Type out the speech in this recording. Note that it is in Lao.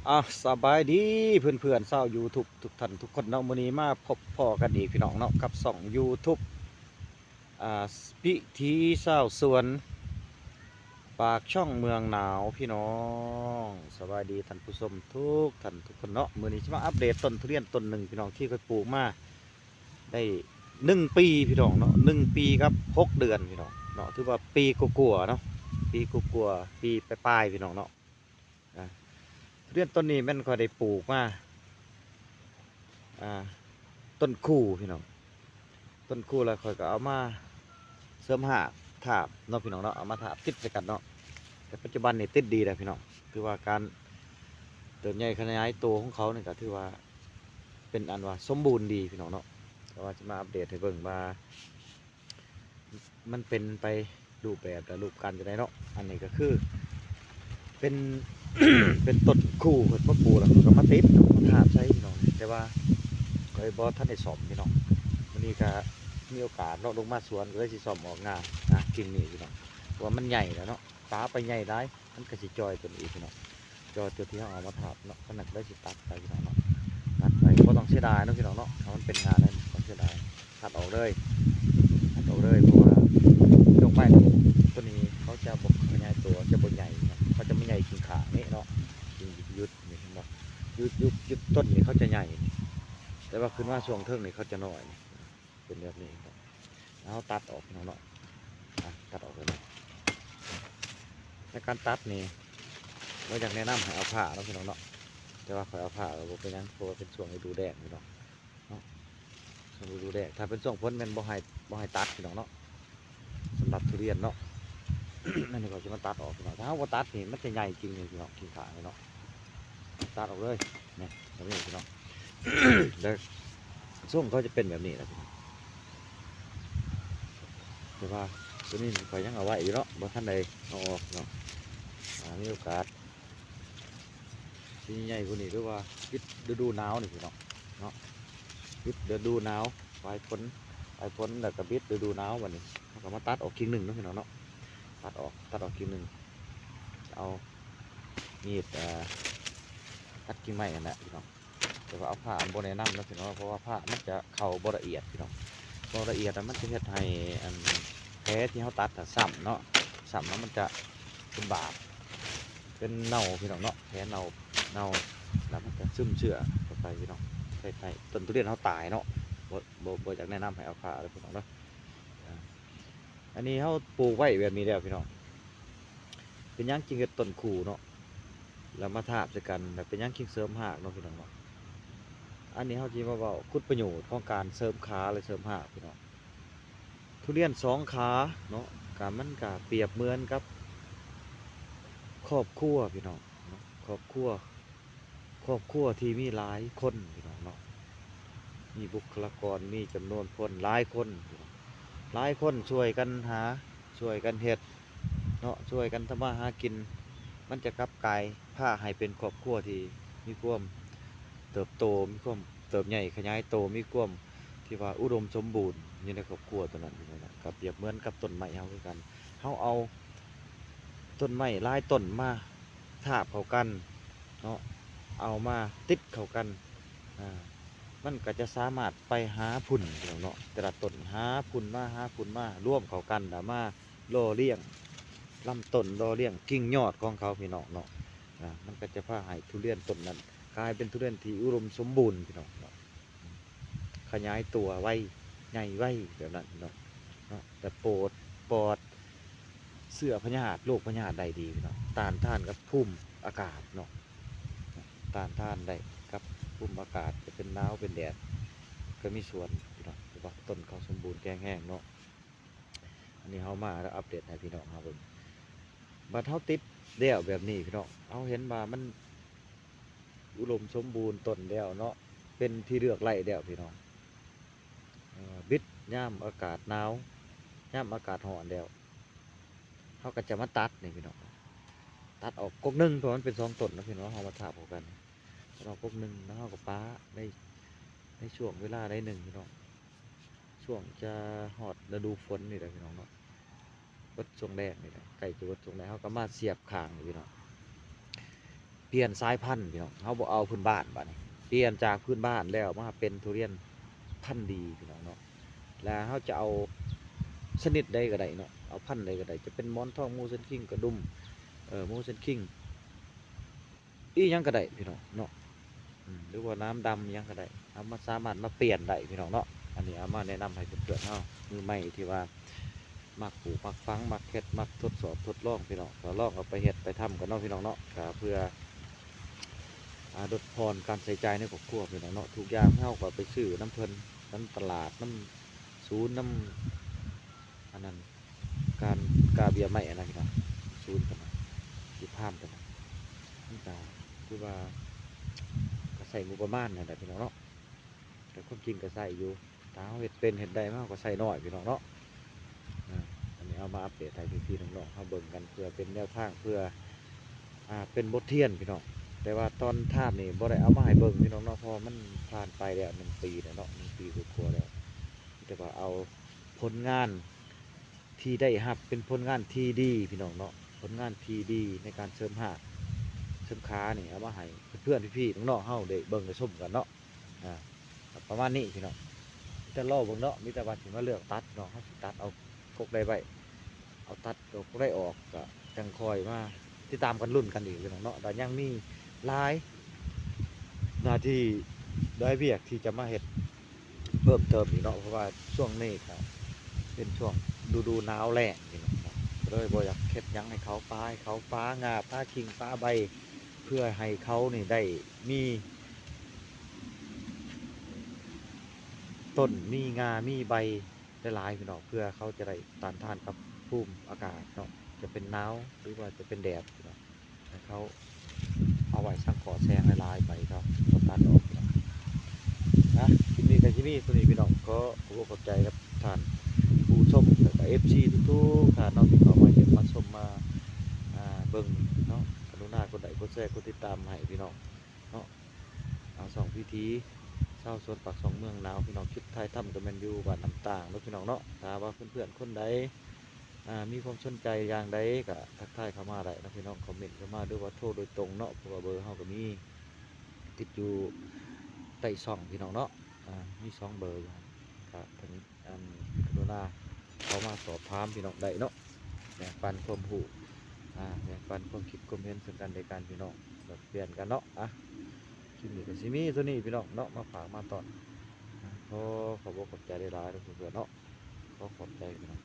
ອ່າ ສະບາຍດີເພື່ອນໆຊາວຢູທູບທຸກທ່ານທຸກຄົນເນາະ, ມື້ນີ້ມາພົບພໍ້ກັນອີກພີ່ນ້ອງເນາະ ກັບຊ່ອງຢູທູບ ອ່າ ວິຖີຊາວສວນ ປາກຊ່ອງເມືອງໜາວພີ່ນ້ອງ. ສະບາຍດີທ່ານຜູ້ຊົມທຸກທ່ານທຸກຄົນເນາະ, ມື້ນີ້ຊິມາອັບເດດຕົ້ນທຸລຽນຕົ້ນໜຶ່ງພີ່ນ້ອງ ທີ່ຂ້ອຍປູກມາໄດ້ໜຶ່ງປີພີ່ນ້ອງເນາະ, ໜຶ່ງປີກັບຫົກເດືອນພີ່ນ້ອງເນາະ, ຖືວ່າປີກວ່າໆເນາະ, ປີກວ່າໆ ປີປາຍໆພີ່ນ້ອງເນາະ. ອ່າ ທຸລຽນຕົ້ນນີ້ແມ່ນຂ້ອຍໄດ້ປູກມາ ອ່າ ຕົ້ນຄູພີ່ນ້ອງ, ຕົ້ນຄູແລ້ວຂ້ອຍກໍເອົາມາເສີມຮາກທາບເນາະພີ່ນ້ອງເນາະ, ເອົາມາທາບຕິດໃສ່ກັນເນາະ. ແຕ່ປັດຈຸບັນນີ້ຕິດດີແລ້ວພີ່ນ້ອງ, ຖືວ່າການເຕີບໃຫຍ່ຂະຫຍາຍໂຕຂອງເຂົານີ້ກໍຖືວ່າເປັນອັນວ່າສົມບູນດີພີ່ນ້ອງເນາະ. ແຕ່ວ່າຊິມາອັບເດດໃຫ້ເບິ່ງວ່າ ມັນເປັນໄປຮູບແບບ ແລະ ຮູບການຈັ່ງໃດເນາະ. ອັນນີ້ກໍຄືເປັນ ເປັນຕົ້ນຄູ ເພິ່ນມາປູກແລ້ວເພິ່ນກໍມາຕິດມາທາບໃສ່ພີ່ນ້ອງ, ແຕ່ວ່າຂ້ອຍບໍ່ທັນໄດ້ສ້ອມພີ່ນ້ອງ. ມື້ນີ້ກໍມີໂອກາດເນາະ ລົງມາສວນກໍເລີຍຊິສ້ອມອອກງ່າ ອ່າ ກິ່ງນີ້ພີ່ນ້ອງ, ເພາະວ່າມັນໃຫຍ່ແລ້ວເນາະ, ປາໄປໃຫຍ່ຫຼາຍ ມັນກໍຊິຈ່ອຍຕົວນີ້ອີກພີ່ນ້ອງ, ຈ່ອຍຕົວທີ່ເຮົາເອົາມາທາບເນາະ. ຄັນນັ້ນກໍໄດ້ຊິຕັດໄປພີ່ນ້ອງເນາະ, ຕັດໄປ ບໍ່ຕ້ອງເສຍດາຍເນາະພີ່ນ້ອງເນາະ, ຖ້າມັນເປັນງານແລ້ວບໍ່ຕ້ອງເສຍດາຍ, ຕັດອອກເລີຍ ຕັດອອກເລີຍ. ເພາະວ່າດອກໄມ້ນີ້ ຕົວນີ້ເຂົາຈະບໍ່ຂະຫຍາຍຕົວ ຈະບໍ່ໃຫຍ່ເນາະ, ເຂົາຈະມາໃຫຍ່ກິ່ງຂ້າງນີ້ເນາະ, ກິ່ງຢຸດນີ້ ເຫັນບໍ່, ຢຸດ ຢຸດ ຢຸດຕົ້ນນີ້ເຂົາຈະໃຫຍ່, ແຕ່ວ່າຂຶ້ນມາຊ່ວງເທິງນີ້ເຂົາຈະນ້ອຍ. ເປັນແບບນີ້ ເຮົາຕັດອອກພີ່ນ້ອງເນາະ, ຕັດອອກເລີຍເນາະ. ໃນການຕັດນີ້ ບໍ່ຢາກແນະນຳໃຫ້ເອົາພ້າເນາະພີ່ນ້ອງເນາະ, ແຕ່ວ່າຂ້ອຍເອົາພ້າກໍບໍ່ເປັນຫຍັງ ເພາະວ່າເປັນຊ່ວງລະດູແລ້ງພີ່ນ້ອງເນາະ, ຊ່ວງລະດູແລ້ງ. ຖ້າເປັນຊ່ວງຝົນແມ່ນບໍ່ໃຫ້ ບໍ່ໃຫ້ຕັດພີ່ນ້ອງເນາະ, ສຳລັບທຸລຽນເນາະ. ອັນນີ້ຂ້ອຍຊິມາຕັດອອກພີ່ນ້ອງ, ຖ້າເຮົາບໍ່ຕັດນີ້ມັນຈະໃຫຍ່ກິ່ງນີ້ພີ່ນ້ອງ, ກິ່ງຂ້າງນີ້ເນາະ, ຕັດອອກເລີຍ ນີ້ ແບບນີ້ພີ່ນ້ອງ. ແລ້ວຊົງເຂົາຈະເປັນແບບນີ້ແຫຼະພີ່ນ້ອງ, ແຕ່ວ່າຕົວນີ້ຂ້ອຍຍັງເອົາໄວ້ຢູ່ເນາະ, ບໍ່ທັນໄດ້ເອົາອອກເນາະ. ອ່າ ມີໂອກາດ ຊິໃຫຍ່ກວ່ານີ້ ຫຼືວ່າປິດລະດູໜາວນີ້ພີ່ນ້ອງເນາະ, ປິດລະດູໜາວ ປາຍຝົນ ປາຍຝົນ ແລ້ວກໍປິດລະດູໜາວ. ບັດນີ້ເຮົາກໍມາຕັດອອກກິ່ງໜຶ່ງເນາະພີ່ນ້ອງເນາະ, ຕັດອອກ ຕັດອອກກິ່ງໜຶ່ງ, ເອົາມີດ ເອີ ຕັດກິ່ງໄມ້ຫັ້ນແຫຼະພີ່ນ້ອງ. ແຕ່ວ່າເອົາພ້າບໍ່ແນະນຳເນາະພີ່ນ້ອງ, ເພາະວ່າພ້າມັນຈະເຂົ້າບໍ່ລະອຽດພີ່ນ້ອງ, ບໍ່ລະອຽດແລ້ວມັນຈະເຮັດໃຫ້ອັນແຜທີ່ເຮົາຕັດນະຊ້ຳເນາະ, ຊ້ຳແລ້ວມັນຈະເປັນບາດ ເປັນເນົ່າພີ່ນ້ອງເນາະ, ແຜເນົ່າ ເນົ່າ ແລ້ວມັນຈະຊຶມເຊື້ອເຂົ້າໄປພີ່ນ້ອງ, ເຮັດໃຫ້ຕົ້ນທຸລຽນເຮົາຕາຍເນາະ, ບໍ່ ບໍ່ ບໍ່ຢາກແນະນຳໃຫ້ເອົາພ້າເດີພີ່ນ້ອງເດີ. ອ່າ ອັນນີ້ເຮົາປູກໄວ້ແບບນີ້ແລ້ວພີ່ນ້ອງ, ເປັນຫຍັງຈຶ່ງເຮັດຕົ້ນຄູເນາະ ແລ້ວມາທາບໃສ່ກັນ, ແລ້ວເປັນຫຍັງຈຶ່ງເສີມຮາກເນາະພີ່ນ້ອງເນາະ. ອັນນີ້ເຮົາຊິມາເວົ້າຄຸນປະໂຫຍດຂອງການເສີມຂາ ແລະ ເສີມຮາກພີ່ນ້ອງ. ທຸລຽນສອງຂາເນາະ ກະ ມັນກະປຽບເໝືອນກັບຄອບຄົວພີ່ນ້ອງເນາະ, ຄອບຄົວ ຄອບຄົວທີ່ມີຫຼາຍຄົນພີ່ນ້ອງເນາະ, ມີບຸກຄະລາກອນ ມີຈຳນວນຄົນຫຼາຍຄົນ, ຫຼາຍຄົນຊ່ວຍກັນຫາ ຊ່ວຍກັນເຮັດເນາະ, ຊ່ວຍກັນທຳມາຫາກິນ, ມັນຈະກັບກາຍພາໃຫ້ເປັນຄອບຄົວທີ່ມີຄວາມເຕີບໂຕ, ມີຄວາມເຕີບໃຫຍ່ຂະຫຍາຍໂຕ, ມີຄວາມທີ່ວ່າອຸດົມສົມບູນຢູ່ໃນຄອບຄົວຕົວນັ້ນ, ກໍປຽບເໝືອນກັບຕົ້ນໄມ້ເຮົາຄືກັນ. ເຮົາເອົາ ຕົ້ນໄມ້ຫຼາຍຕົ້ນມາທາບເຂົ້າກັນເນາະ, ເອົາມາຕິດເຂົ້າກັນ ອ່າ ມັນກໍຈະສາມາດໄປຫາຝຸ່ນພີ່ນ້ອງເນາະ, ແຕ່ລະຕົ້ນຫາຝຸ່ນມາ ຫາຝຸ່ນມາລວມເຂົ້າກັນ ແລ້ວມາຫຼໍ່ລ້ຽງລຳຕົ້ນ ຫຼໍ່ລ້ຽງກິ່ງຍອດຂອງເຂົາພີ່ນ້ອງເນາະ, ອ່າ ມັນກໍຈະພາໃຫ້ທຸລຽນຕົ້ນນັ້ນກາຍເປັນທຸລຽນທີ່ອຸດົມສົມບູນພີ່ນ້ອງເນາະ. ຂະຫຍາຍຕົວໄວ ໃຫຍ່ໄວແບບນັ້ນເນາະ ເນາະ ແລະ ໂປດ ປອດເຊື້ອພະຍາດ ໂລກພະຍາດໄດ້ດີພີ່ນ້ອງ, ຕ້ານທານກັບພູມອາກາດເນາະ, ຕ້ານທານໄດ້ກັບພູມອາກາດ ຈະເປັນໜາວເປັນແດດ ກໍມີສ່ວນພີ່ນ້ອງ, ຖືວ່າຕົ້ນເຂົາສົມບູນແຂງແຮງເນາະ. ອັນນີ້ເຮົາມາອັບເດດໃຫ້ພີ່ນ້ອງເຮົາເບິ່ງ. ບັດເຮົາຕິດແລ້ວແບບນີ້ພີ່ນ້ອງ, ເຮົາເຫັນວ່າມັນອຸດົມສົມບູນຕົ້ນແລ້ວເນາະ, ເປັນທີ່ເລືອກໄລ່ແລ້ວພີ່ນ້ອງ. ເອີ ບິດຍາມອາກາດໜາວ ຍາມອາກາດຮ້ອນແລ້ວ ເຮົາກໍຈະມາຕັດນີ້ພີ່ນ້ອງ, ຕັດອອກກົກໜຶ່ງ ເພາະມັນເປັນສອງຕົ້ນເນາະພີ່ນ້ອງ, ເຮົາມາທາບເຂົ້າກັນ ຕັດອອກກົກໜຶ່ງ ແລ້ວເຮົາກໍປະໃນ ໃນຊ່ວງເວລາໃດໜຶ່ງພີ່ນ້ອງ, ຊ່ວງຈະຮອດລະດູຝົນນີ້ແຫຼະພີ່ນ້ອງເນາະ, ເບິດຊ່ວງແລ້ງນີ້ແຫຼະ ໃກ້ຈະເບິດຊ່ວງແລ້ງ ເຮົາກໍມາສຽບຂ້າງນີ້ພີ່ນ້ອງ. ປ່ຽນສາຍພັນພີ່ນ້ອງ, ເຮົາບໍ່ເອົາພື້ນບ້ານບາດນີ້, ປ່ຽນຈາກພື້ນບ້ານແລ້ວມາເປັນທຸລຽນພັນດີພີ່ນ້ອງເນາະ. ແລ້ວເຮົາຈະເອົາຊະນິດໃດກໍໄດ້ເນາະ, ເອົາພັນໃດກໍໄດ້, ຈະເປັນໝອນທອງ ມູຊັນຄິງ ກະດຸມ ເອີ ມູຊັນຄິງ ອີ່ຫຍັງກໍໄດ້ພີ່ນ້ອງເນາະ, ອືມ ຫຼືວ່ານ້ຳດຳຫຍັງກໍໄດ້, ເຮົາມາສາມາດມາປ່ຽນໄດ້ພີ່ນ້ອງເນາະ. ອັນນີ້ເອົາມາແນະນຳໃຫ້ເພື່ອນໆເຮົາ ມືໃໝ່ທີ່ວ່າມັກປູກມັກຝັງ ມັກເຮັດ ມັກທົດສອບທົດລອງພີ່ນ້ອງ, ກໍລອງເອົາໄປເຮັດໄປທຳກັນເນາະພີ່ນ້ອງເນາະ, ກໍເພື່ອ ອາ ລົດຜ່ອນການໃຊ້ຈ່າຍໃນຄອບຄົວພີ່ນ້ອງເນາະ. ທຸກຢ່າງເຮົາກໍໄປຊື້ນຳເພິ່ນ ນຳຕະຫຼາດ ນຳສູນ ນຳ ອັນນັ້ນ ການກາເບ້ຍໄມ້ຫັ້ນນະພີ່ນ້ອງ, ສູນເພິ່ນນະ ທີ່ພາມເພິ່ນນະ, ມັນກະຄືວ່າກະໃຊ້ງົບປະມານນັ້ນແຫຼະພີ່ນ້ອງເນາະ, ແຕ່ຄວາມຈິງກະໃຊ້ຢູ່. ຖ້າເຮົາເຮັດເປັນເຮັດໄດ້ມາ ເຮົາກໍໃຊ້ນ້ອຍພີ່ນ້ອງເນາະ. ອາ ອັນນີ້ເອົາມາອັບເດດໃຫ້ພີ່ໆນ້ອງໆເຮົາເບິ່ງກັນ ເພື່ອເປັນແນວທາງ ເພື່ອ ອາ ເປັນບົດຮຽນພີ່ນ້ອງ. ແຕ່ວ່າຕອນທາບນີ້ບໍ່ໄດ້ເອົາມາໃຫ້ເບິ່ງພີ່ນ້ອງເນາະ, ເພາະວ່າມັນຜ່ານໄປແລ້ວໜຶ່ງປີແລ້ວເນາະ, ໜຶ່ງປີກວ່າໆແລ້ວ. ມີແຕ່ວ່າເອົາຜົນງານທີ່ໄດ້ຮັບເປັນຜົນງານທີ່ດີພີ່ນ້ອງເນາະ, ຜົນງານທີ່ດີໃນການເສີມຮາກເສີມຂານີ້ ເອົາມາໃຫ້ເພື່ອນໆ ພີ່ໆນ້ອງໆເຮົາໄດ້ເບິ່ງໄດ້ຊົມກັນເນາະ. ອາ ປະມານນີ້ພີ່ນ້ອງ, ມີແຕ່ລໍເບິ່ງເນາະ, ມີແຕ່ວ່າຊິມາເລືອກຕັດພີ່ນ້ອງ, ເຮົາຊິຕັດເອົາກົກໃດໄວ້ ເອົາຕັດເອົາກົກໃດອອກ ກໍຈັ່ງຄ່ອຍມາຕິດຕາມກັນ ລຸ້ນກັນອີກພີ່ນ້ອງເນາະ. ແລ້ວຍັງມີຫຼາຍໜ້າທີ່ ຫຼາຍວຽກທີ່ຈະມາເຮັດເພີ່ມເຕີມອີກເນາະ, ເພາະວ່າຊ່ວງນີ້ກໍເປັນຊ່ວງລະດູໜາວແລ້ງພີ່ນ້ອງເນາະ, ກໍເລີຍບໍ່ຢາກເຮັດຫຍັງໃຫ້ເຂົາ, ປາໃຫ້ເຂົາ, ປາຫຍ້າ ປາຄີງ ປາໃບ ເພື່ອໃຫ້ເຂົານີ້ໄດ້ມີ ຕົ້ນ ມີງ່າ ມີໃບຫຼາຍໆ ພີ່ນ້ອງ, ເພື່ອເຂົາຈະໄດ້ຕ້ານທານກັບພູມອາກາດເນາະ, ຈະເປັນໜາວ ຫຼືວ່າຈະເປັນແດດພີ່ນ້ອງ, ໃຫ້ເຂົາເອົາໄວ້ສັງເຄາະແສງຫຼາຍໆ ໃບເຂົາກໍຕັດອອກພີ່ນ້ອງ. ນະ ຄລິບນີ້ກໍຊິມີສ່ຳນີ້ພີ່ນ້ອງ, ຂໍຂອບໃຈກັບທ່ານຜູ້ຊົມ ແລ້ວກໍເອັຟຊີທຸກໆທ່ານເນາະ ທີ່ເຂົ້າມາຢ້ຽມມາຊົມ ມາ ອ່າ ເບິ່ງເນາະ, ກະລຸນາກົດໄລ້ ກົດແຊ ກົດຕິດຕາມໃຫ້ພີ່ນ້ອງເນາະ. ອ່າ ຊ່ອງວິຖີຊາວສວນປາກຊ່ອງເມືອງໜາວ ພີ່ນ້ອງ, ຄລິບຖ່າຍທຳກໍແມ່ນຢູ່ບ້ານນ້ຳຕ່າງເນາະ ພີ່ນ້ອງເນາະ. ຖ້າວ່າເພື່ອນໆຄົນໃດ ອ່າ ມີຄວາມສົນໃຈຢ່າງໃດກໍທັກທາຍເຂົ້າມາໄດ້ເນາະ ພີ່ນ້ອງ, ຄອມເມັນເຂົ້າມາ ຫຼືວ່າໂທໂດຍຕົງເນາະ, ເພາະວ່າເບີເຮົາກໍມີຕິດຢູ່ໃຕ້ຊ່ອງ ພີ່ນ້ອງເນາະ. ອ່າ ມີສອງເບີຢູ່ ກໍເພິ່ນ ອັນ ກະລຸນາເຂົ້າມາສອບຖາມພີ່ນ້ອງໄດ້ເນາະ, ແບ່ງປັນຄວາມຮູ້ ອ່າ ແບ່ງປັນຄວາມຄິດຄວາມເຫັນເຊິ່ງກັນແລະກັນ ພີ່ນ້ອງ, ແລກປ່ຽນກັນເນາະ. ອ່ະ ຄລິບນີ້ກໍຊິມີເທົ່ານີ້ ພີ່ນ້ອງເນາະ, ມາຝາກມາຕ້ອນ. ອ່ະ ຂໍຂອບອົກຂອບໃຈຫຼາຍໆເດີເພື່ອນໆເນາະ, ຂໍຂອບໃຈ ພີ່ນ້ອງ.